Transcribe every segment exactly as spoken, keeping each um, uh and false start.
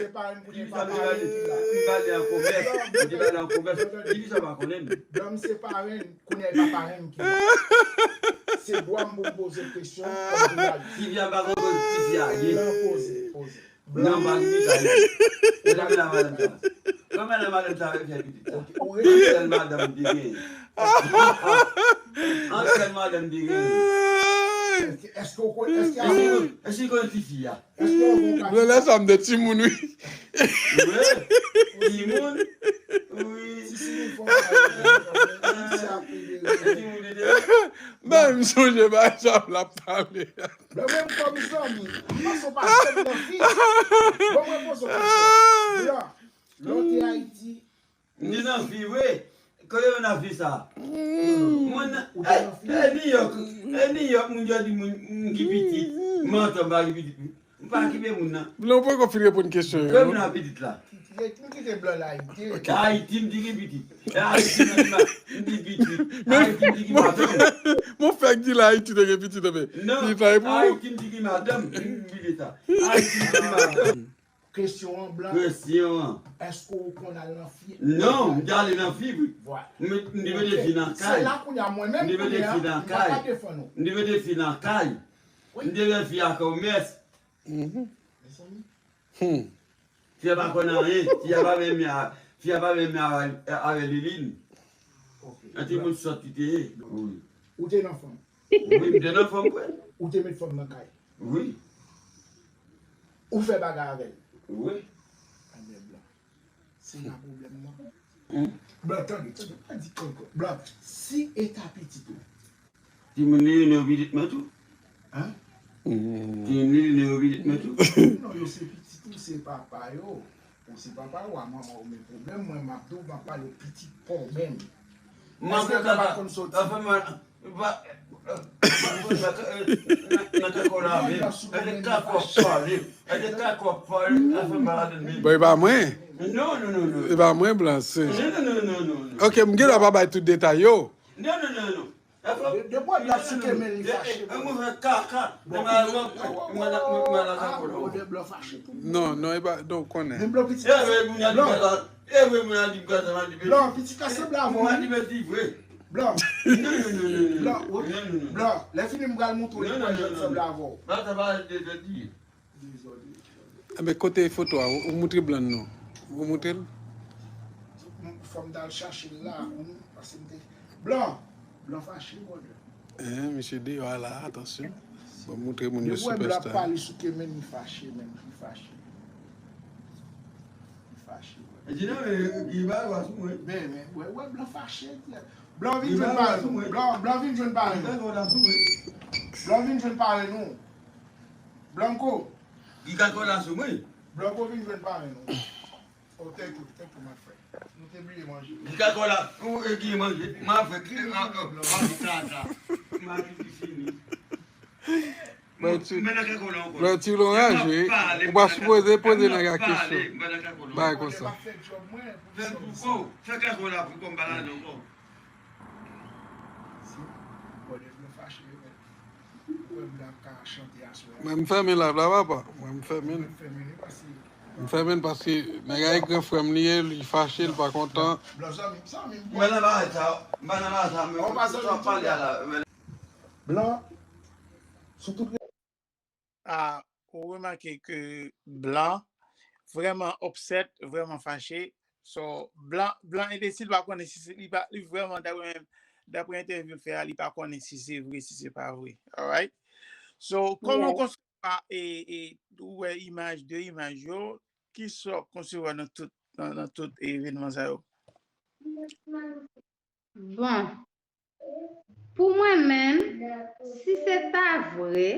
se parenn, kounye a papa renn ki la. Li pale an komès, li pale an komès. Diviza pa konnen m. Blan m se parenn, kounye a e pa parenn ki la. Se dwa m pou m poze kesyon kòm jounalis. Divya pa konn kote Divya ye. Blan poze, poze. Blan pa gen Divya ye. E la, la, la, la. Kòman lè madanm sa fè pitit sa? An sèl madanm te gen. An sèl madanm te gen. Èske, èske w konn, èske a... Èske w konn ti fi a? Èske w konn... Lè sa m de timoun, wi. Wi. Timoun. Wi. Si, si, li fò. Timoun de... Ba m sonje ba sa l ap pale. Mwen menm kòm zanmi, m panse w pa janm nan fi. Bon, mwen poze w kesyon. Blan, lè w te Ayiti, m te nan fi vre. Kote w nan fi sa? Mwen nan, e, e New York, e New York, moun yo di moun, moun ki pitit. Mantan m pa ki pitit. M pa kipe moun nan. Blan, ou poko fin reponn kesyon yo, non? Moun nan pitit la. M kite blan la Ayiti. Ayiti, m di ki pitit. E Ayiti, m di ma-, m di pitit. Ayiti, m di ki madanm. Mon fèk di la Ayiti te gen pitit, men. Non, pitit la e pou ou. Ayiti, m di ki madanm. M bliye sa. Ayiti, m di ki madanm. Kesyon an, blan. Kesyon an. Èske w konn al nan fi? Non, m te ale nan fi, wi. Vwala. M, m te mete fi nan kay. Se la kounye a, mwen menm kounye a, m pa ka defann ou. M te mete fi nan kay. M te mete fi nan kay. Wi. M te mete fi a kòmès. Mezanmi. Fi a pa konn anyen. Fi a pa menm a, fi a pa menm a, a, avè Liline. Ok. Yon timoun sòt li te ye. Wi. Ou te nan fanm? Wi, m te nan fanm, vre. Ou te met fanm nan kay? Wi. Ou fè bagay avè l? Wi. Anben, blan. Se la pwoblèm nan. Blan, tande, tande, pa di kòkò. Blan, si eta pitit ou. Timoun li rele yo pitit mwen tou. Hein? Timoun li rele yo pitit mwen tou. Non, yo se pitit ou, se papa yo. Ou se papa ou, a manman ou, men pwoblèm mwen, m ap di w, m ap pale pitit pa w menm. Èske kaka pa konn soti? Anfen, mwen, ba, nan kaka w la, men, e de kaka w ap pale, e de kaka w ap pale, anfen, ba la de men. Bon, e pa mwen. Non, non, non, non. E pa mwen, blan, se... Non, non, non, non, non, non. Ok, m gen dwa pa bay tout detay yo. Non, non, non, non. De, de bò l ap souke men li fache. Mwen fè kaka. Mwen la kakò la. Blan fache tou. Non, non, e pa, non, konnen. Men blan pitit la. E vre, moun a di blan. E vre, moun a di blan, sa va di blan. Blan pitit la sanble avè w. Moun a di blan, di vre. Blan. Non, non, non, non, non. Blan, blan. Lè fini m pral montre w li sanble avè w. Blan, sa va di. Enben, kote foto a? Ou, ou moutre blan non? Ou moutre l? Fò m t al chache l la, wi, paske m te... Blan! Blan fache, brother. Eh, misye deyò a la, atansyon. Bon, moutre moun yo sipèsta. Depi w wè blan ap pale sou Kemen, li fache, menm, li fache. Li fache, brother. E di non, men, li ba lwa sou mwen. Men, men, wè, wè, blan fache, blan vin jwenn pale nou. Blan, blan vin jwenn pale nou. Blan vin jwenn pale nou. Blanco. Li ka kòl asou mwen. Blanco vin jwenn pare nou. Oh, thank you, thank you, my friend. Nou te bliye manje. Li ka kòl a, ou, e, ki manje. Ma fè ki, a, a, manje tata. Ma ki fini. Men ti, men nan kè kòl ankò. Men ti lonraj, wi. Ou pa sipoze poze nèg la kesyon. Bagay konsa. Fè pou kò, fè kè kòl la pou kò m pa la ankò. Mwen, m fèmen live la, papa. Mwen, m fèmen. M fèmen paske nèg la e gran frè m li ye, li fache, li pa kontan. Mwen nan bagay sa, mwen nan bagay sa, mwen sa pale a la. Blan, sou tout a, ou remake ke blan vrèman upset, vrèman fache. So, blan, blan enbesil pa konnen si se, li pa, li vrèman, daprè, daprè entèvyou l fè a, li pa konnen si se vre, si se pa vre. Alright? So, kòman w konsevwa, e, e, ou wè imaj, de imaj yo, kisa w konsevwa nan tout, nan, nan tout evenman sa yo? Bon, pou mwen menm, si se ta vre,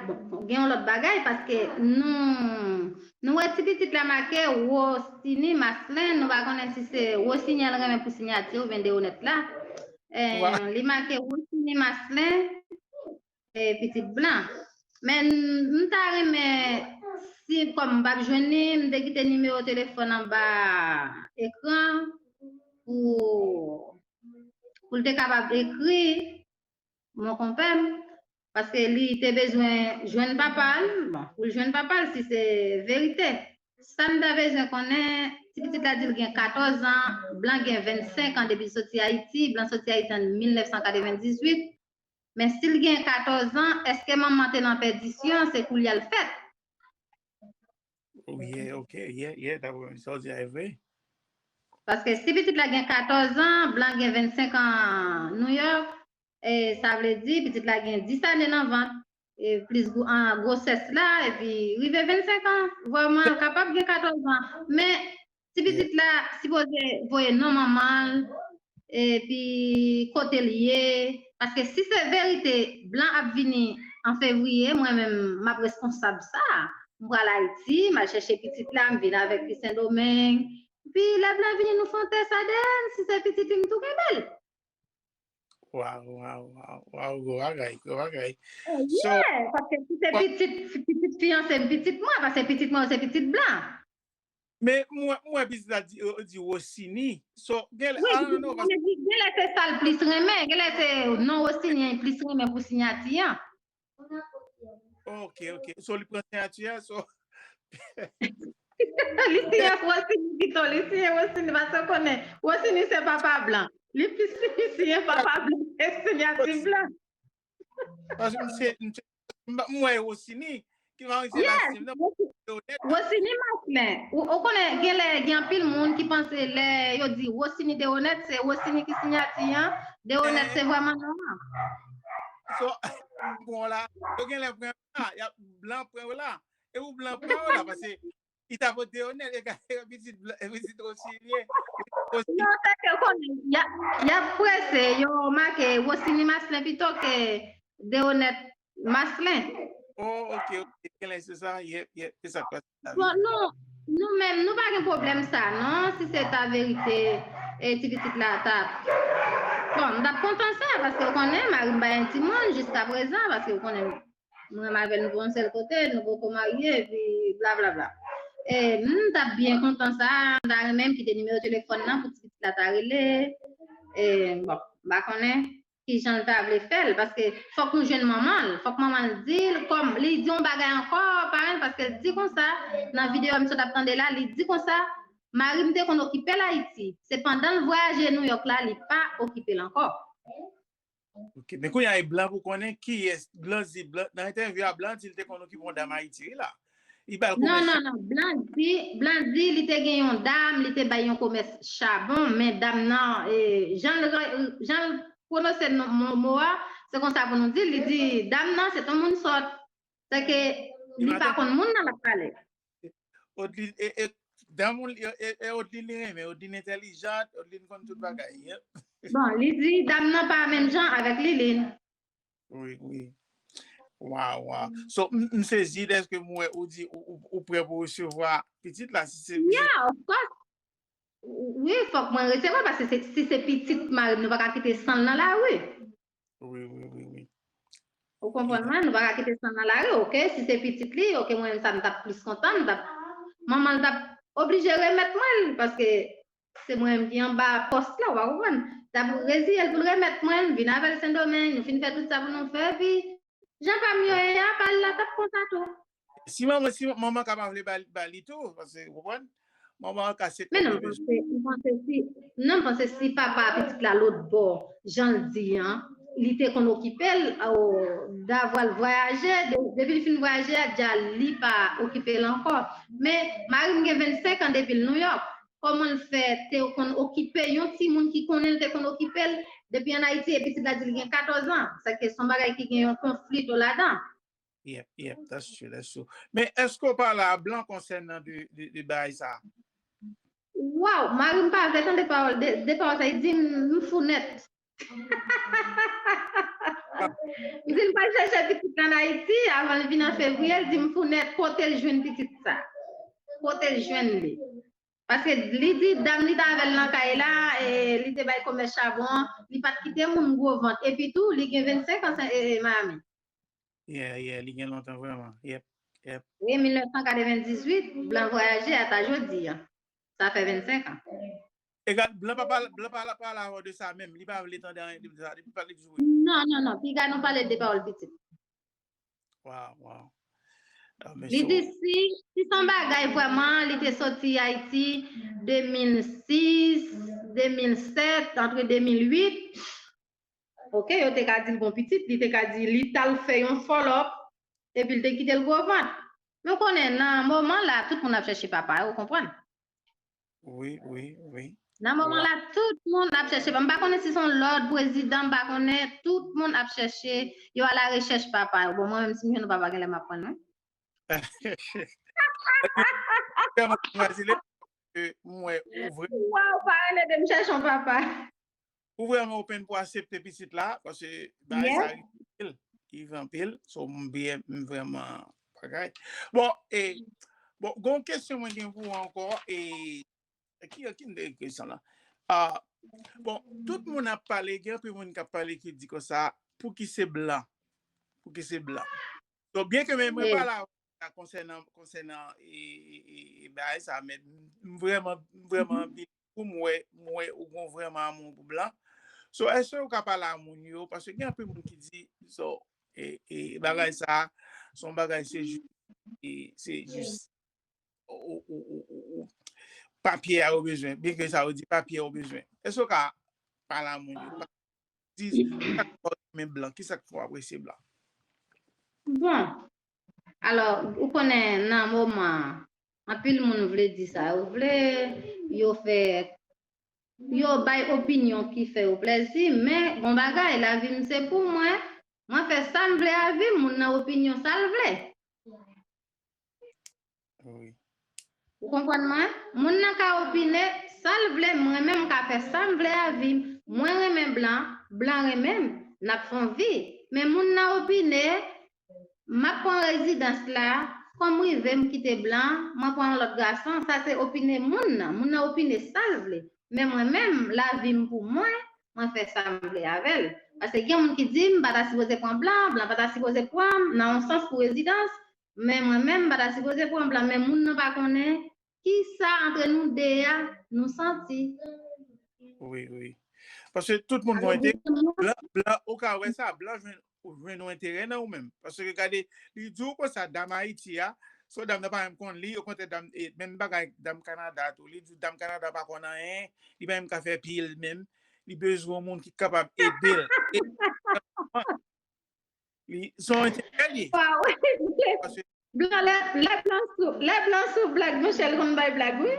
bon, gen yon lòt bagay, paske nou, nou wè ti pitit la make Rosiny Maslin, nou pa konnen si se Rosiny l renmen pou siyati oubyen de onèt la. Eh, li make Rosiny Maslin, eh, pitit blan. Men m ta renmen, si kòm m p ap jwenn li, m te kite nimewo telefòn anba ekran pou, pou l te kapab ekri mon konpè m, paske li te bezwen jwenn papa l. Bon, pou l jwenn papa l, si se verite. Sa m ta bezwen konnen, ti pitit la di l gen katòz an, blan gen vennsenk an depi l soti Ayiti, blan soti Ayiti an mil nèf san katrevendizuit. Men si l gen katòz an, èske manman te nan pèdisyon, se koulye a l fèt? Oh, yeah, ok, yeah, yeah, that was, sa w di a e vre. Paske si pitit la gen katòz an, blan gen vennsenk an Nouyòk, e sa vle di pitit la gen dis ane nan vant, e plis gwo- an gwosès la, epi rive vennsenk an, vrèman kapab gen katòz an. Men, si pitit la sipoze voye non manman l, epi kote l ye, paske si se verite, blan ap vini an fevriye, mwen menm, m ap responsab sa. M pral Ayiti, m al chèche pitit la, m vin avèk li Sendomeng. Epi lè blan vini, nou fè yon tès A D N, si se pitit li, m tou kenbe l. Waw, waw, waw, waw, gwo bagay, gwo bagay. So, yeah, paske si se pitit, pitit fiyanse m, pitit mwen, paske pitit mwen se pitit blan. Men mwen mwen pitit la di, di Wosini. So, gen lè, I don't know, gen lè se sa l plis renmen, gen lè se non Wosini an li plis renmen pou siyati an. Ok, ok. So, li pran siyati a, so. Li siyen Wosini pito, li siyen Wosini, paske w konnen, Wosini se papa blan. Li plis siyen papa blan ke siyati blan. Paske m se, m se, m wè Wosini, ki pa se Maxime, non, Deonèt. Wosini Maxime. Ou, ou konnen, gen lè, gen anpil moun ki panse lè yo di Wosini Deonèt, se Wosini ki siyati an, Deonèt se vrèman non an. So, bon la, yo gen lè pran la, y ap blan pran yo la. E ou blan pran yo la, paske li ta vote Deonèt, e pitit blan, e pitit Wosilyen. Non, se ke konnen, y ap, y ap prese, yo make Wosini Maslin pito ke Deonèt Maslin. Oh, ok, ok, gen lè se sa, yep, yep, se sa k pase. Bon, nou, nou menm, nou pa gen pwoblèm sa, non, si se ta verite, e ti pitit la ta. Bon, m t ap kontan sa, paske w konnen, mari m pa yon timoun jiska prezan, paske w konnen, mwen menm avè l, nou yon sèl kote, nou poko marye, epi blablabla. E m t ap byen kontan sa, m ta renmen m kite nimewo telefòn nan pou ti pitit la ta rele. E, bon, m pa konnen kijan l ta vle fè l, paske fòk nou jwenn manman l, fòk manman l di l, kòm li di yon bagay ankò, parèy, paske l di konsa, nan videyo m sot ap tande la, li di konsa, mari m te konn okipe l Ayiti, se pandan l vwayaje Nouyòk la, li pa okipe l ankò. Ok, men kounye a e blan pou konnen kiyès, blan di, blan, nan entèvyou a blan di l te konn okipe yon dam Ayiti, wi la. Li ba l komès. Non, non, non, blan di, blan di li te gen yon dam, li te bay yon komès chabon, men dam nan, e, jan l, jan l pwononse mo a, se konsa pou nou di l, li di dam nan se t on moun sòt. Se ke li pa konn moun nan l ap pale. Odlin, e, e, dam ou, e, e, e Odlin li renmen, Odlin entèlijant, Odlin konn tout bagay. Bon, li di dam nan pa menm jan avèk Liline. Wi, wi. Waw, waw. So, m sezi dèske m wè ou di ou, ou, ou prè pou resevwa pitit la, si se vre. Yeah, of course. Wi, fòk mwen resevwa, paske se, si se pitit mari m, nou pa ka kite san l nan lari. Wi, wi, wi, wi. Ou konprann mwen? Nou pa ka kite san l nan lari, oke? Si se pitit li, oke, mwen menm sa m t ap plis kontan, m t ap, manman l t ap oblije remèt mwen l, paske se mwen menm ki anba pòs la, ou pa konprann? T ap reziye l pou l remèt mwen l, vin avè l Sendomeng, nou fin fè tout sa pou nou fè, epi jan pa m yo ye a, pa l la t ap konsa tou. Si manman, si manman ka pa vle ba, ba li tou, paske, ou konprann? Manman an ka se. Men non, m panse, m panse si, non, m panse si papa pitit la lòt bò, jan l di an, li te konn okipe l, o, davwa l vwayaje, depi l fin vwayaje a, dja li pa okipe l ankò. Men, mari m gen vennsenk an depi l Nouyòk. Kòman l fè te konn okipe yon timoun ki konnen l te konn okipe l depi ann Ayiti, e pitit la di l gen katòz an? Sa ke se yon bagay ki gen yon konfli tou ladan. Yep, yep, that's true, that's true. Men èske w pale a blan konsènan de, de, de bagay sa? Waw, mari m pa vle tande pawòl de, de pawòl sa, li di m, m fou nèt. M di l pral chèche pitit la ann Ayiti, avan l vin an fevriye, l di m fou nèt, kote l jwenn pitit sa? Kote l jwenn li? Paske li di dam li t avè l nan kay la, e li te bay komès chabon an, li pa t kite moun gwo vant. Epi tou, li gen vennsenk an, e, e, Miami. Yeah, yeah, li gen lontan vrèman. Yep, yep. Wi, mil nèf san katrevendizuit, blan vwayaje ata jodi an. Sa fè vennsenk an. Egal, blan pa pale, blan pa pale avè w de sa menm. Li pa vle tande anyen de sa. Depi pale di wi. Non, non, non. Piga nou pale de pawòl pitit. Waw, waw. Li di si, si se yon bagay vrèman, li te soti Ayiti de mil sis, de mil sèt, antre de mil uit. Oke, yo te ka di l gon pitit, li te ka di li t al fè yon fòlòp, epi l te kite l gwo vant. Men w konnen, nan moman la, tout moun ap chèche papa yo, ou konprann? Wi, wi, wi. Nan moman la, tout moun ap chèche. M pa konnen si se yon lòd prezidan, m pa konnen. Tout moun ap chèche. Yo a la rechèch papa yo. Bon, mwen menm, si m jwenn yon papa, genlè m ap pran l, wi. Mwen, ou vre- Waw, pa rele de m chèche yon papa. Ou vrèman open pou aksepte pitit la, paske bagay sa rive anpil, rive anpil, so m byen, m vrèman bagay. Bon, e, bon, gon kesyon mwen gen pou ou ankò, e, ki, ki m te kesyon la? Ah, bon, tout moun ap pale, gen anpil moun k ap pale ki di konsa, pou ki se blan? Pou ki se blan? So, byen ke men mwen pa la konsènan, konsènan e, e, e, e bagay sa, men m vrèman, m vrèman anvi pou m wè, m wè ou gon vrèman amour pou blan. So, èske ou ka pale a moun yo? Paske gen anpil moun ki di, so, e, e, bagay sa, se yon bagay, se jis, e, se jis, ou, ou, ou, ou, ou, papye a yo bezwen. Byen ke sa yo di, papye a yo bezwen. Èske ou ka pale a moun yo? Di, ki sa k fè w renmen blan? Ki sa k fè w apresye blan? Bon, alò, ou konnen nan moman an, anpil moun vle di sa yo vle, yo fè, yo bay opinyon ki fè yo plèzi, men bon bagay, lavi m se pou mwen, mwen fè sa m vle a vi m, moun nan opinyon sa l vle. Wi. Ou konprann mwen? Moun nan ka opine sa l vle, mwen menm m ka fè sa m vle a vi m. Mwen renmen blan, blan renmen m, n ap fè yon vi. Men moun nan opine, m ap pran rezidans la, kòm rive m kite blan, mwen pran yon lòt gason, sa se opine moun nan. Moun nan opine sa l vle. Men mwen menm, lavi m pou mwen, mwen fè sa m vle avè l. Paske gen moun ki di m pa ta sipoze pran blan, blan pa ta sipoze pran m, nan yon sans pou rezidans, men mwen menm m pa ta sipoze pran blan, men moun nan pa konnen kisa antre nou de a nou santi. Wi, wi. Paske tout moun gon enterè. Blan, blan, ou ka wè sa, blan jwenn, ou jwenn yon enterè nan ou menm. Paske gade, li di w konsa, dam Ayiti a, so dam nan pa menm konn li, okontrè, dam, e, menm bagay dam Kanada tou. Li di w dam Kanada pa konn anyen, li pa menm ka fè pye l menm. Li bezwen yon moun ki kapab ede l. E, li, se yon enterè li. Paske Blan, lè, lè blan sou, lè blan sou blag, monchè, l konn bay blag, wi.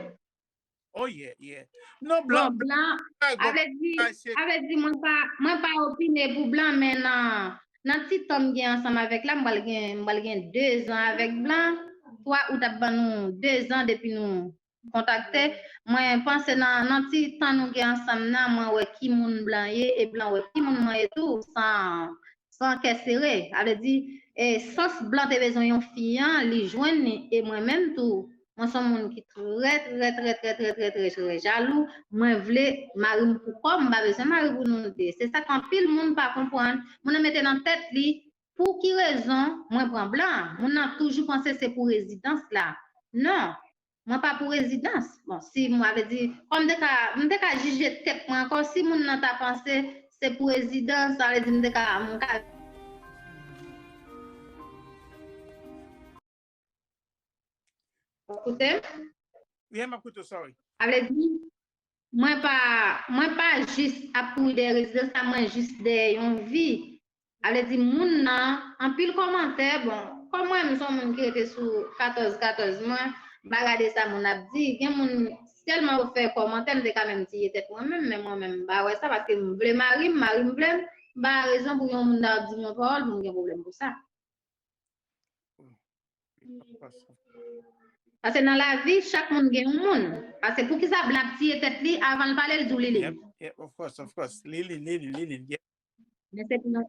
Oh yeah, yeah. Non, blan, Bon, blan, avle di, avle di mwen pa, mwen pa opine pou blan, men nan, nan ti tan m gen ansanm avèk la, m pral gen, m pral gen de zan avèk blan, twa out ap ban nou de zan depi nou kontakte. Mwen panse nan, nan ti tan nou gen ansanm nan, mwen wè ki moun blan ye, e blan wè ki moun mwen ye tou, san, san kè sere. Sa vle di, e, sans blan te bezwen yon fi an, li jwenn li, e mwen menm tou, mwen se yon moun ki trè, trè, trè, trè, trè, trè, trè, trè jalou. Mwen vle mari m pou kò m, m pa bezwen mari pou nou de. Se sa k anpil moun pa konprann. Moun nan mete nan tèt li, pou ki rezon mwen pran blan? Moun nan toujou panse se pou rezidans la. Non, mwen pa pou rezidans. Bon, si mwen, sa vle di, kòm m te ka, m te ka jije tèt mwen ankò, si moun nan ta panse se pou rezidans, sa vle di m te ka, m ka Ou koute m? Yeah, m ap koute w, sorry. Sa vle di, mwen pa, mwen pa jis ap kouri dèyè rezidans la, mwen jis dèyè yon vi. Sa vle di, moun nan, anpil kòmantè, bon, kòm mwen, m se yon moun ki rete sou katòz katòz mwen, m pa gade sa moun ap di. Gen moun, sèlman yo fè kòmantè, m te ka menm tiye tèt mwen menm, men mwen menm, m pa wè sa, paske m vle mari m, mari m vle m, m pa rezon pou yon moun ta ap di m yon pawòl, pou m gen pwoblèm pou sa. Paske nan lavi, chak moun gen yon moun. Paske poukisa blan ap tiye tèt li, avan l pale, l di w li li. Yep, yep, of course, of course. Li li, li li, li li, yep. Men se pou yon,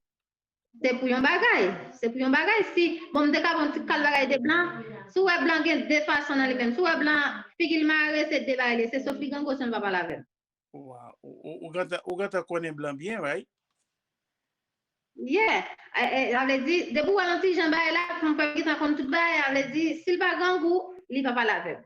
se pou yon bagay. Se pou yon bagay. Si, bon, m te ka bon ti kal bagay de blan. Si w wè blan gen de fason nan li menm. Si w wè blan, figi l mare, se de bagay li. Se sof li gen gwo, se l pa pale avè l. Wow. Ou, ou, ou gentan, ou gentan konnen blan byen, right? Yeah. E, e, sa vle di, depi w wè yon ti jan bagay la, konpè gentan konn tout bagay, sa vle di, si l pa grangou, li pa pale avè m.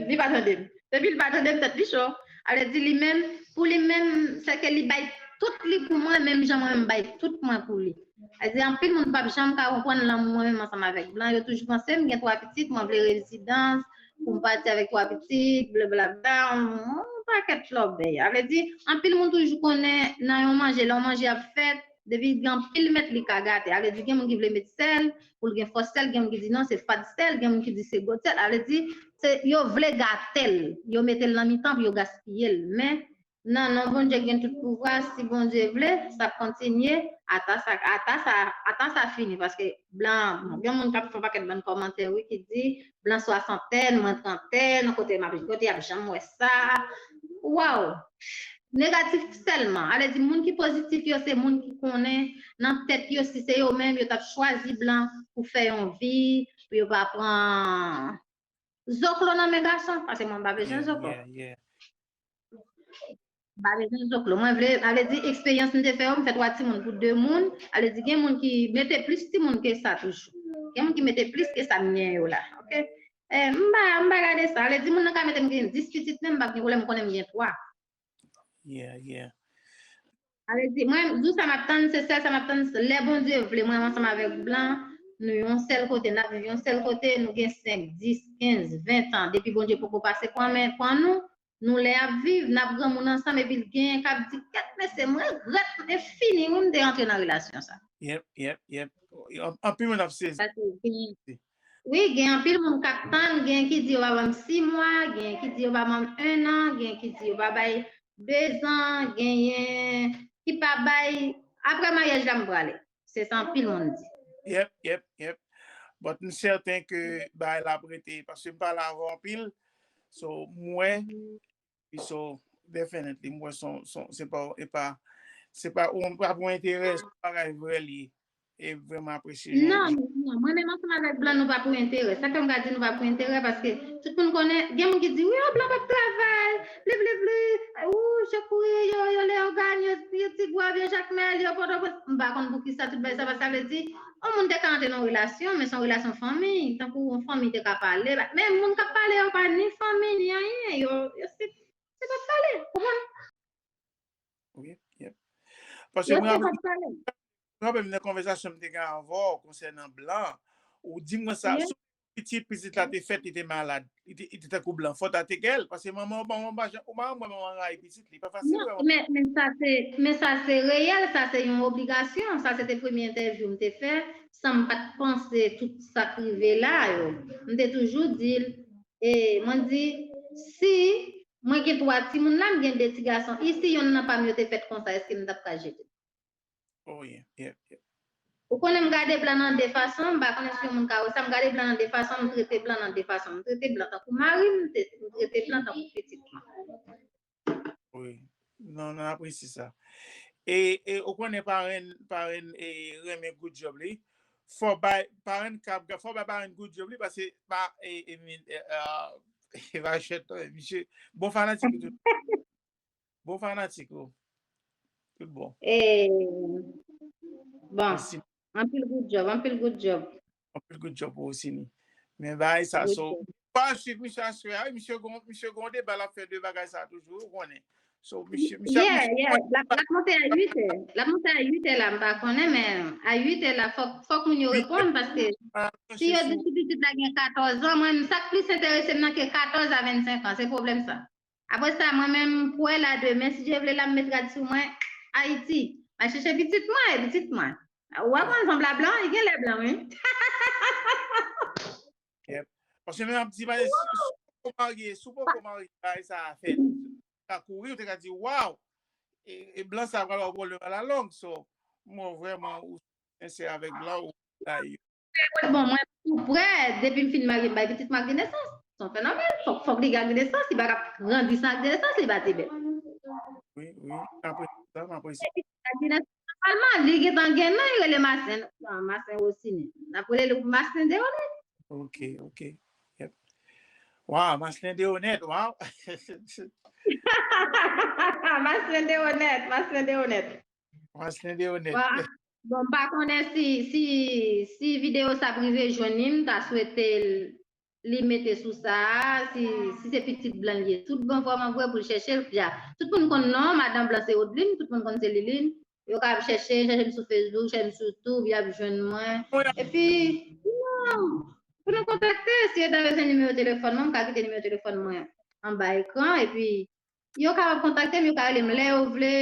Li pa tande m. Depi l pa tande m, tèt li cho. Sa vle di, li menm, pou li menm, se ke li bay tout li pou mwen, menm jan mwen menm bay tout mwen pou li. Sa vle di, anpil moun p ap janm ka konprann lanmou mwen menm ansanm avèk blan. Yo toujou panse m gen twa pitit, mwen vle rezidans, pou m pati avèk twa pitit, blablabla, yon pakèt lòbèy. Sa vle di, anpil moun toujou konnen nan yon manje, lè yon manje ap fèt, Depi gen anpil mèt li ka gate. A vle di gen moun ki vle met sèl, pou l gen fòs sèl, gen moun ki di non, se fad sèl, gen moun ki di se gòt sèl. A vle di, se, yo vle gate l, yo mete l nan mitan pou yo gaspiye l. Men, nan non Bondye ki gen tout pouvwa, si Bondye vle, sa ap kontinye, ata sa, ata sa, ata sa fini, paske blan, gen moun k ap fè yon pakèt bann kòmantè, wi, ki di, blan swasantèn, mwen trantèn, kote m ap, kote y ap janm wè sa. Waw! Negatif sèlman. A vle di, moun ki pozitif yo, se moun ki konnen nan tèt yo, si se yo menm, yo t ap chwazi blan pou fè yon vi, pou yo pa pran zoklo nan men gason, paske mwen m pa bezwen zoklo. M pa bezwen zoklo. Mwen vle, a vle di, eksperyans m te fè yo, m fè twa timoun pou de moun, a vle di, gen moun ki mete plis timoun ke sa toujou. Gen moun ki mete plis ke sa m gen yo la. Oke? Eh, m pa, m pa gade sa. A vle di, moun nan ka mete m gen dis pitit, men m p ap gen pwoblèm, m konnen m gen twa. Yeah, yeah. A vle di, mwen, jou sa m ap tann, se sèl sa m ap tann, lè Bondye vle, mwen ansanm avèk blan, nou yon sèl kote, n ap viv yon sèl kote, nou gen senk, dis, kenz, ven tan, depi Bondye poko pase pran men, pran nou, nou lè ap viv, n ap granmoun ansanm, epi l genyen k ap di, kèt mesye, m regrèt enfini, wi, m te rantre nan relasyon sa. Yep, yep, yep. An- Anpil moun ap sezi. Paske gen, wi, gen anpil moun k ap tann, gen ki di yo pa ban m sis mwa, gen ki di yo pa ban m en an, gen ki di yo pa bay de zan, genyen ki pa bay, apre maryaj la m prale. Se sa anpil moun di. Yep, yep, yep. But m sèten ke bagay la ap rete, paske m pale avè w anpil. So, m wè, so, definitely, m wè son, son, se pa, e pa, se pa, ou pa pou enterè, se yon bagay vrè li ye. E vrèman apresye jan Non, non, mwen menm ansanm avèk blan, nou pa pou enterè. Sa fè m ka di nou pa pou enterè, paske tout moun konnen, gen moun ki di, wi, o, blan p ap travay, bli, bli, bli, ou, je kouri, yo, yo, Leyogàn, yo, yo, Ti Gwav, yo, Jakmèl, yo, Pòtoprens. M pa konn poukisa tout bagay sa, paske sa vle di, yon moun te ka antre nan yon relasyon, men se yon relasyon fanmi, tankou yon fanmi te ka pale, men moun k ap pale yo pa ni fanmi, ni anyen, yo, yo se, se pa pale, konprann? Wi, yep. Paske Yo mwen se pa pale. Mwen rapele m nan konvèsasyon m te gen avè w konsènan blan, ou di mwen sa, Yeah. sou pitit, pitit la te fèt, li te malad, li te, li te tankou blan, fòt a te gèl, paske manman w, manman w pa jan, ou pa wè manman w rayi pitit li, pa fasil Non, wè manman. men, men sa se, men sa se reyèl, sa se yon obligasyon, sa se te premye entèvyou m te fè, san m pa t panse tout sa k rive la yo. M te toujou di l, e mwen di, si mwen gen twa timoun la, m gen de ti gason, e si yonn nan pa m yo te fèt konsa, èske m t ap ka jete? Oh, yeah, yeah, yeah. Ou konnen m gade blan nan de fason, m pa konnen si yon moun ka wè sa, m gade blan nan de fason, m trete blan nan de fason. M trete blan tankou mari m, m te- m trete blan tankou pitit mwen. Wi. Non, non, apresye sa. E, e ou konnen parenn, parenn e renmen good job li. Fò bay parenn kab, fò bay parenn good job li, paske pa e, e, e, e, e, e pa chèt, non, misye, bon fanatik tou. Bon fanatik ou. Tout bon. E, bon, Mèsi. Anpil good job, anpil good job. Anpil good job pou ou, Sini. Men bagay sa, Good so, job. pa swiv misye aswè a, wi, misye gon, misye gon deba, l ap fè de bagay sa toujou, ou konnen. So, misye, misye, Yeah, misye yeah. L ap, l ap monte a uit è. L ap monte a uit è la, m pa konnen, men a uit è la, fòk, fòk moun yo reponn, paske Ah, si yo se di ti pitit la gen katòz an, mwen, sa k plis enterese m nan ke katòz a vennsenk an, se pwoblèm sa. Apre sa, mwen menm, m kwè la demen, si Dye vle, la m met rad sou mwen, Ayiti. M al chèche pitit mwen, e pitit mwen. Ou a konn fanm la blan, li gen lè blan, wi. Yep. Paske men ap di, bagay, si, si w poko marye, si w poko marye, bagay sa a fèt. Ou ka kouri, ou te ka di, waw, e, e blan sa a pral ba w pwoblèm alalong. So, mwen vrèman, ou sensè avèk blan, ou la, Bon, mwen tou prè, depi m fin marye, m bay pitit mwen Agri Nesans. Se yon fenomèn. Fòk, fòk li gen Agri Nesans, li pa ka grandi san Agri Nesans, li pa te bèl. Wi, wi, m apresye sa, m apresye. Agri Nesans, nòmalman, li gentan gen non, li rele Masen, non, Masen Wosini. N ap rele l Masen Deonèt. Ok, ok. Yep. Waw, Masen Deonèt, waw. Masen Deonèt, Masen Deonèt. Masen Deonèt. Bon, m pa konnen si, si, si videyo sa ap rive jwenn li, m ta swete l, li mete sou sa a, si, si se pitit blan li ye. Tout bon, vrèman vre, pou l chèche l, dja. Tout moun konn non, madanm blan se Odlin, tout moun konn se Lilin. Yo ka ap chèche, chèche m sou Facebook, chèche m sou YouTube, y ap jwenn mwen. Epi, non, pou nou kontakte, si yo ta bezwen nimewo telefòn mwen, m ka kite nimewo telefòn mwen anba ekran, epi Yo kapab kontakte m, yo ka rele m lè yo vle,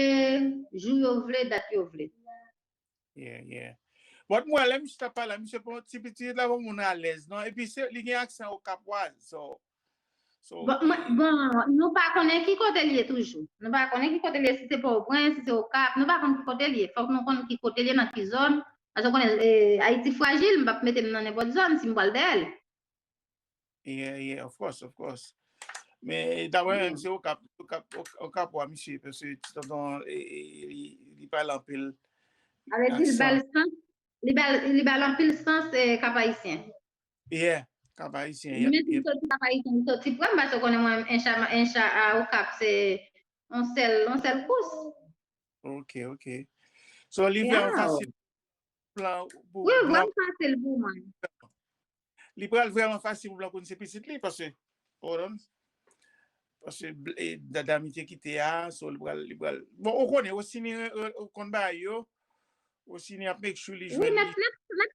jou yo vle, dat yo vle. Yeah, yeah. But mwen, lè misye t ap pale la, misye pa yon ti pitit la, pa yon moun alèz, non. Epi se, li gen aksan Okap waz, so, so, Bon, mwen- bon, nou pa konnen ki kote l ye toujou. Nou pa konnen ki kote l ye, si se Pòtoprens, si se Okap, nou pa konn ki kote l ye. Fòk nou konn ki kote l ye, nan ki zòn. Paske w konnen, eh, Ayiti frajil, m p ap mete m nan nenpòt zòn si m pral dèyè l. Yeah, yeah, of course, of course. Men daprè mwen, se Okap, Okap, Okap wa misye, paske ti tonton, e, e, li, li pale anpil Sa vle di l ba l sans, li ba l, li ba l anpil sans, eh, Kap Ayisyen. Yeah, Kap Ayisyen, Li yep, menm si l yep. soti Kap Ayisyen, li soti pran, paske w konnen mwen, en cha, en cha a Okap, se yon sèl, yon sèl kous. Ok, ok. So, li vrèman Yeah. fasil plan pou Wi, blan. Vrèman fasil pou mwen. Li pral vrèman fasil pou blan konn se pitit li, paske, hold on. Paske bl- e, da- dam li te kite a, so li pral, li pral. Bon, ou konnen, Osini, e, e, ou konn bagay yo. Osini ap make sure li Wi, jwenn n ap, li. n ap, n ap,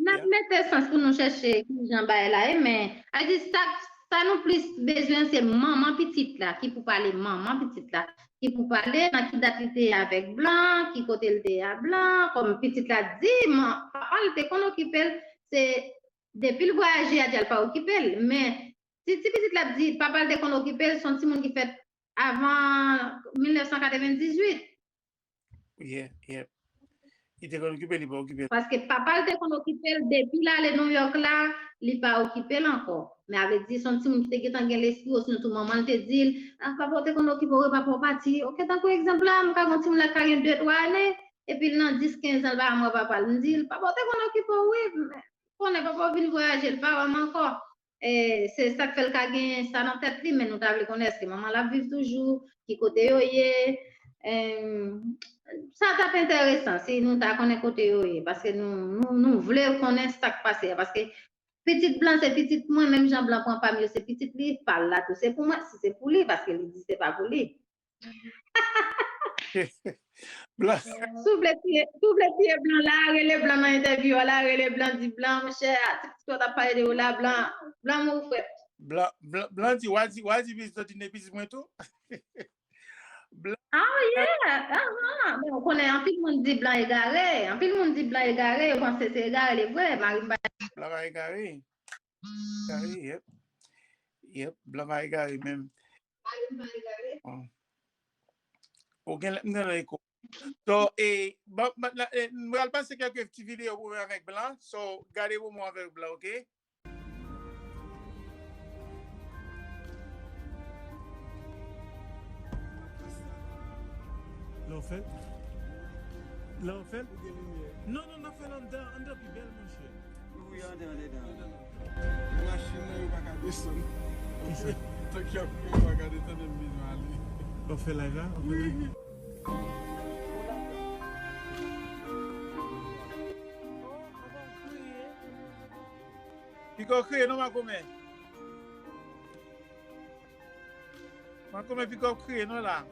n ap mete sans pou nou chèche kijan bagay la ye, men, a di sa, sa nou plis bezwen se manman pitit la, ki pou pale manman pitit la, ki pou pale nan ki dat li te ye avèk blan, ki kote l te ye a blan, kòm pitit la di, man, papa l te konn okipe l, se depi l vwayaje a di a l pa okipe l, men si ti pitit la ap di papa l te konn okipe l, se yon timoun ki fèt avan mil nèf san katrevendizuit. Yeah, yeah. Li te konn okipe, li pa okipe. Paske papa l te konn okipe l depi l ale Nouyòk la, li pa okipe l ankò. Men a vle di, se yon timoun ki te gentan gen lespri, osinon tou manman l te di l, ah, papa w te konn okipe w, wi, papa w pati. Ok, tankou egzanp la, m ka gen yon timoun la ki ka gen de, twa ane, epi l nan dis, kenz an, l pa janm wè papa l. M di l, papa w te konn okipe w, wi, men konnen papa w vin vwayaje, l pa wè m ankò. E, se sa k fè l ka gen sa nan tèt li, men nou ta vle konnen èske manman l ap viv toujou, ki kote yo ye. Em, sa t ap enteresan si nou ta konnen kote yo ye, paske nou, nou, nou vle konnen sa k pase a, paske pitit blan se pitit mwen, menm jan blan pran pa m yo se pitit li, pa l la tou se pou mwen, si se pou li, paske li di se pa pou li. Blan. Si w vle tiye, si w vle tiye blan la, rele blan nan entèvyou a la, rele blan, di blan, monchè, a, ti pitit w ap pale de yo la, blan, blan mou frèt. Blan, blan, blan di, w a di, w a di pitit, di ne pitit mwen tou. Blan. Ah, yeah, ahan. Bon, ou konnen anpil moun di blan egare, anpil moun di blan egare, yo panse se egare li vre, mari m pa. Blan pa egare. Egare, yep. Yep, blan pa egare menm. Oh. Ou gen lè m nan eko. So, e, bon, m pral pase kèlke ti videyo pou mwen avèk blan. So, gade pou mwen avèk blan, ok? Lè w fè l? Lè w fè l? Non, non, n ap fè l anndan, anndan pi bèl, monchè. Wi, andedan, andedan. Machin nan, yo pa ka desann. Tank y ap fè, yo pa ka desann, m bezwen ale. W ap fè live la? W ap fè live? Pika w kriye non, makomè. Makomè, pika w kriye non la.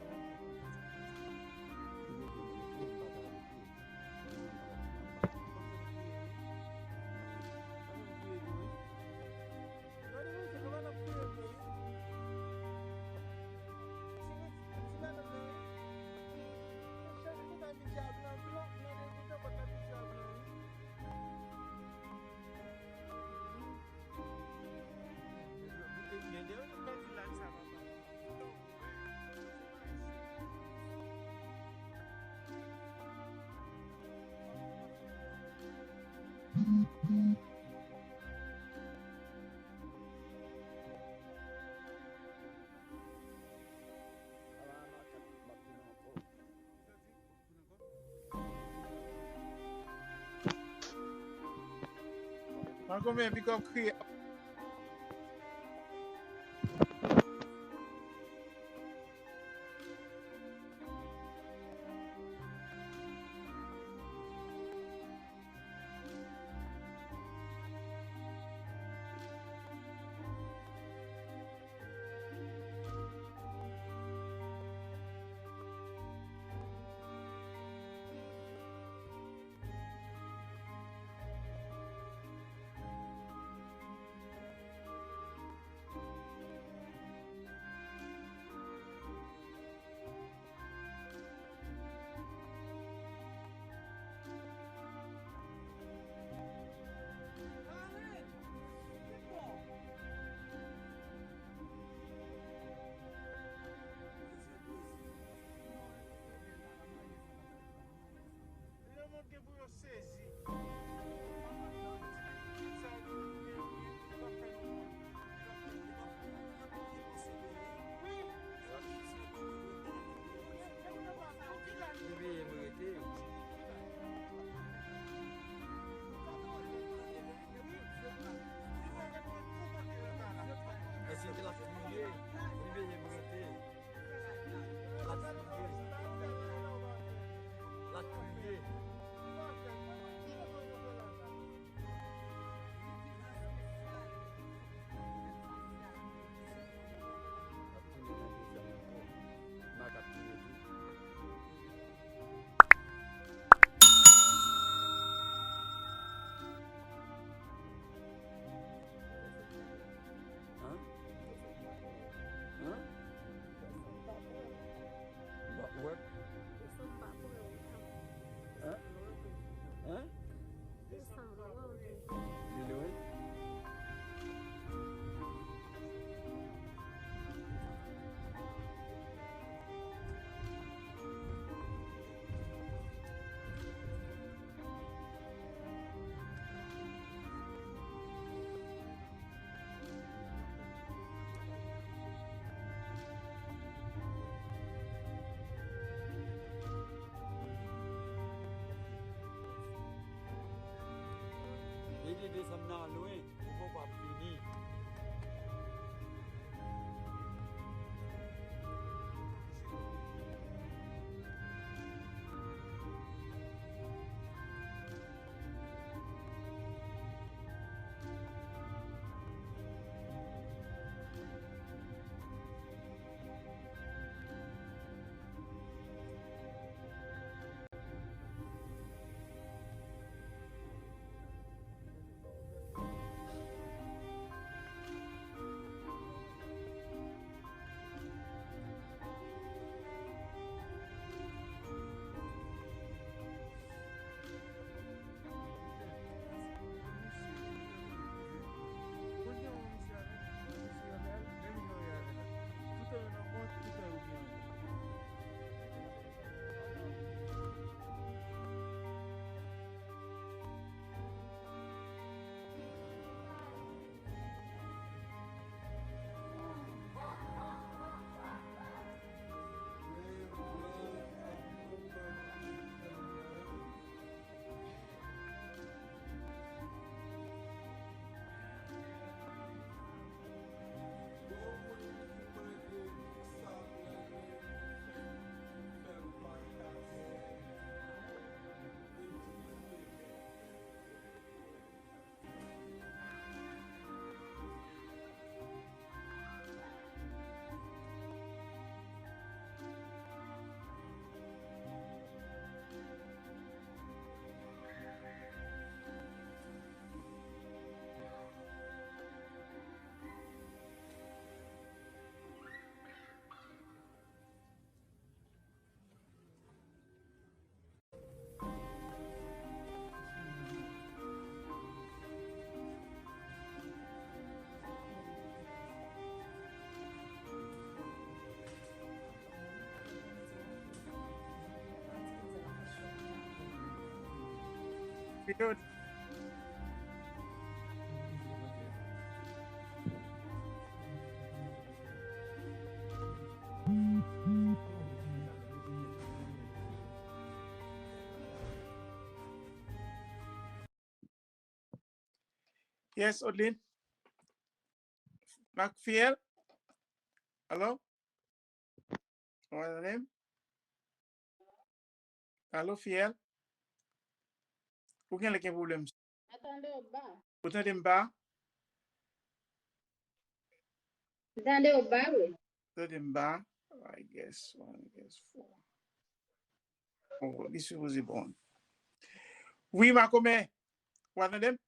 Makomè, pika w kriye. Èske l ap kriye? Li veye monte. L ap kriye. L ap kriye. L ap tounen nan dezyèm ankò. Mak ap tounen tou. Hein? Hein? Wè. Hein? Hein? Li lwen. Vini desanm nan lwen, ou poko ap fini. Yes, Odlin. Mak Fiyèl? Alo? Ou tande m? Alo, Fiyèl? Ou genlè gen pwoblèm? Mwen tande w ba. Ou tande m ba? M tande w ba, wi. Tande m ba? I guess one, I guess four. Oh, li sipoze bon. Wi, Makomè. Ou pa tande m?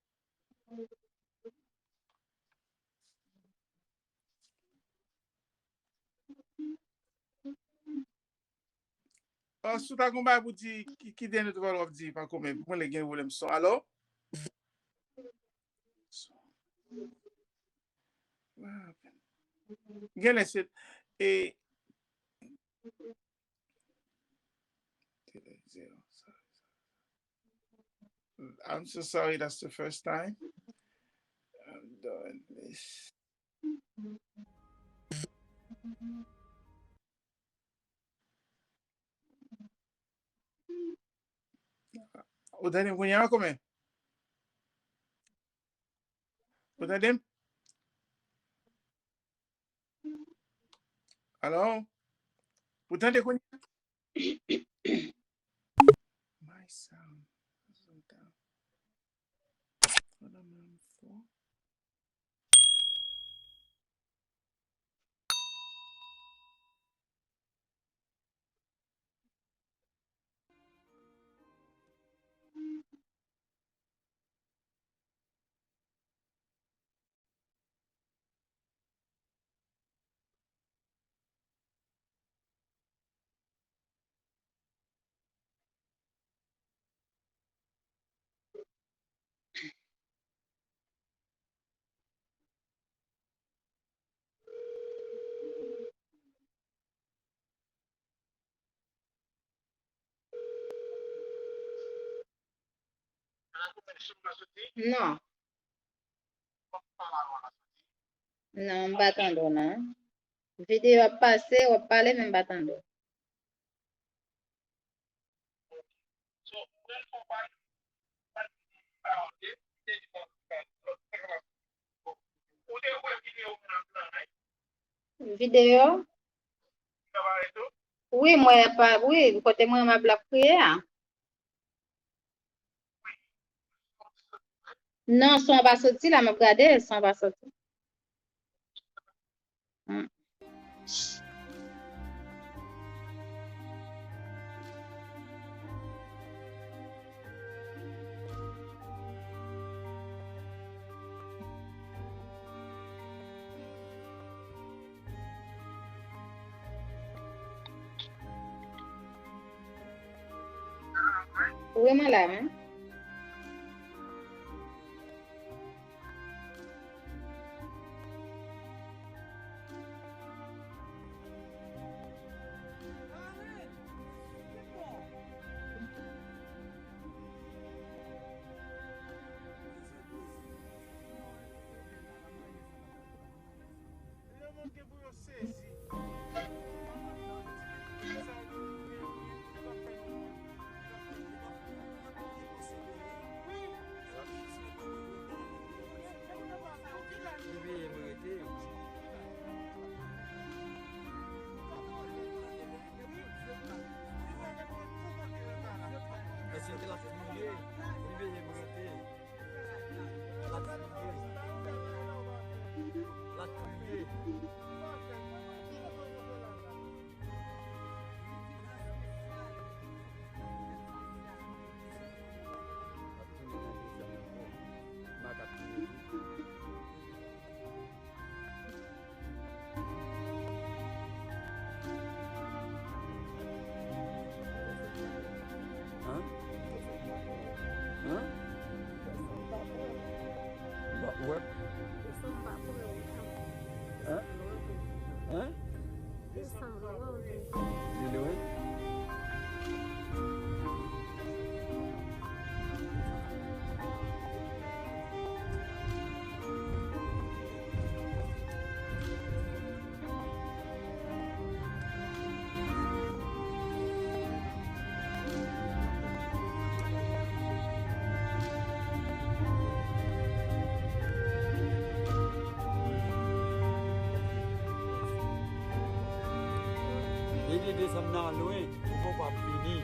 Oh, si w ta gon bagay pou di, ki, ki dènye twòl w ap di, pa kòmè, mwen lè gen pwoblèm son. Alo? Genlè se, e, zero, sorry, sorry. I'm so sorry, that's the first time I'm doing this. Ou tande m kounye a kòmè? Ou tande m? Alo? Ou tande kounye a? My sound. Hold on, hold on. Non. Non, m pa tande w non. Videyo ap pase, w ap pale, men m pa tande w. Videyo? Wi, mwen pa, wi, kote mwen m ap la priye a. Non, son an pa soti la, m ap gade, son an pa soti. Hmm. Wi, mwen la, wi. Hein? Hein? Ba, ouais. Hein? Hein? Li lwen? Depi desanm nan lwen, ou poko ap fini.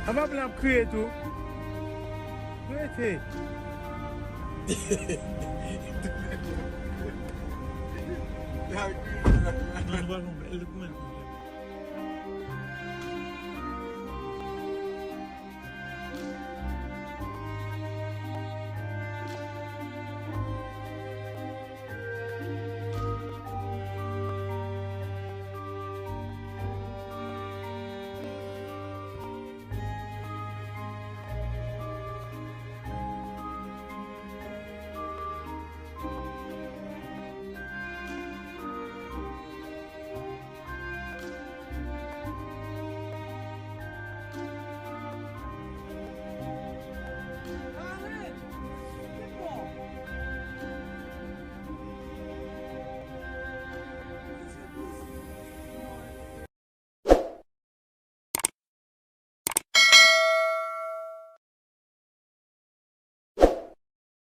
Apa blan ap kriye tou? Rete. Nan nou pral fè yon bèl dokiman.